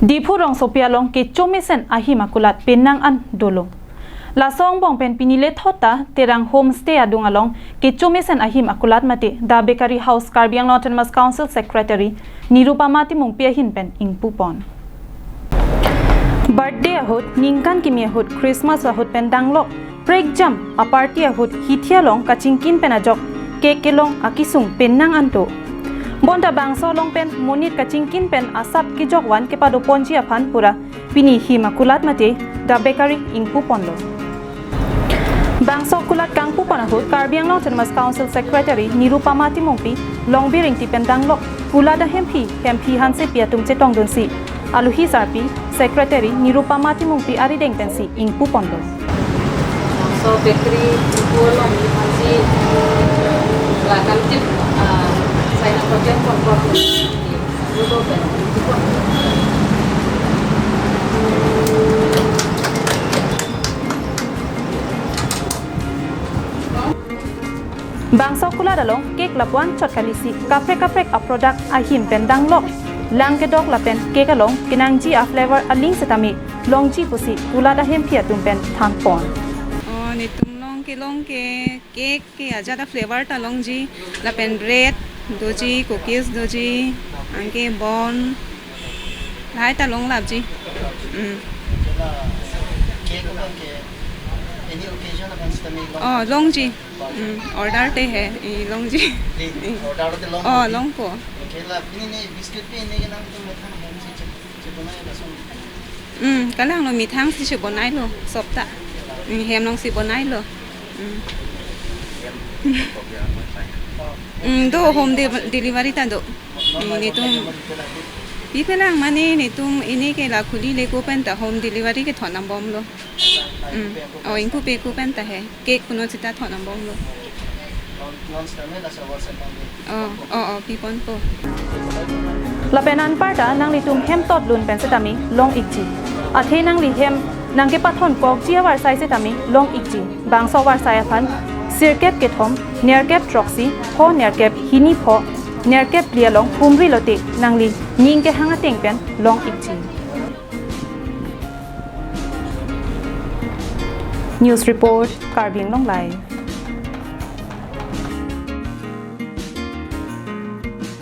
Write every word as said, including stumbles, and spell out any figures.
Diphu rongsopi along kecho mesen ahim akulat penang an dolo. Laso angbong pen pini lethot ta Terang Homestay adung along kecho mesen ahim akulat mate The Bakery House Karbi Anglong Autonomous Council Secretary Nirupama Timungpi ahin pen ingpupon. Birthday ahut, ningkan kimi ahut, Christmas ahut pen danglok prekjam a-party ahut hithi along kachingkin pen ajok cake kelong akesung penang an do. Bonta bangso along pen monit kachingkin pen asap kejok van kepadoponji aphan pura pini him akulat mate The Bakery ingpuponlo. Bangso akulat kangpupon ahut Karbi Anglong Autonomous Council Secretary Nirupama Timungpi, Longbir Ingti pen danglok kulat ahemphi, Hemphi Hansepi atum chetongdunsi, aluhi sarpi Secretary Nirupama Timungpi arideng pensi ingpuponlo. So, bakery, kuala ni hansi, la kan tip, ah, saya nak pakai pot pot. Bangso akulat along cake lapuan chot kalisi kaprek kaprek a-product ahim pen danglok lang kedok lapen cake along kenangji a-flavor aling setame longji pusi kulat ahemphi atum pen thanpon. Oh, netum along kelong ke cake ke ajat a-flavor ta longji, lapen bread doji, cookies doji, anke bun lahai ta longlapji. Mm. Cake abang ke any occasion abang sitame long. Oh, longji. Mm, order te he, eh, longji. Eh, order te long. Oh, longpo. Ke la pini ne biscuit pi ne ke nangtum methang hem si che, chebonai lason. Mm, kalang lo, methang si chebonailo, sop ta. Mm, hem along si bonailo. Mm. Mm, do home de-, delivery ta do. Mm, netum pipelang mane netum ini ke la khuli le ko pen ta home delivery ke thon nambomlo. Mm. Oh, ingpu pe ko pen ta he. Cake kuno sita thon nambomlo. Oh, oh, oh, piponpo. Lapen anparta nanglitum hem totlun pen setame long-ikji. Athe nangli hem nangkepathon kokji avarsai setame long-ikji. Bangso avarsai aphan sirkep kethom, nerkep throksi, pho nerkep hini, pho nerkep phli along pumri lote nangli ning kehang ateng pen long-ikji. News report, Karbi Anglong Live.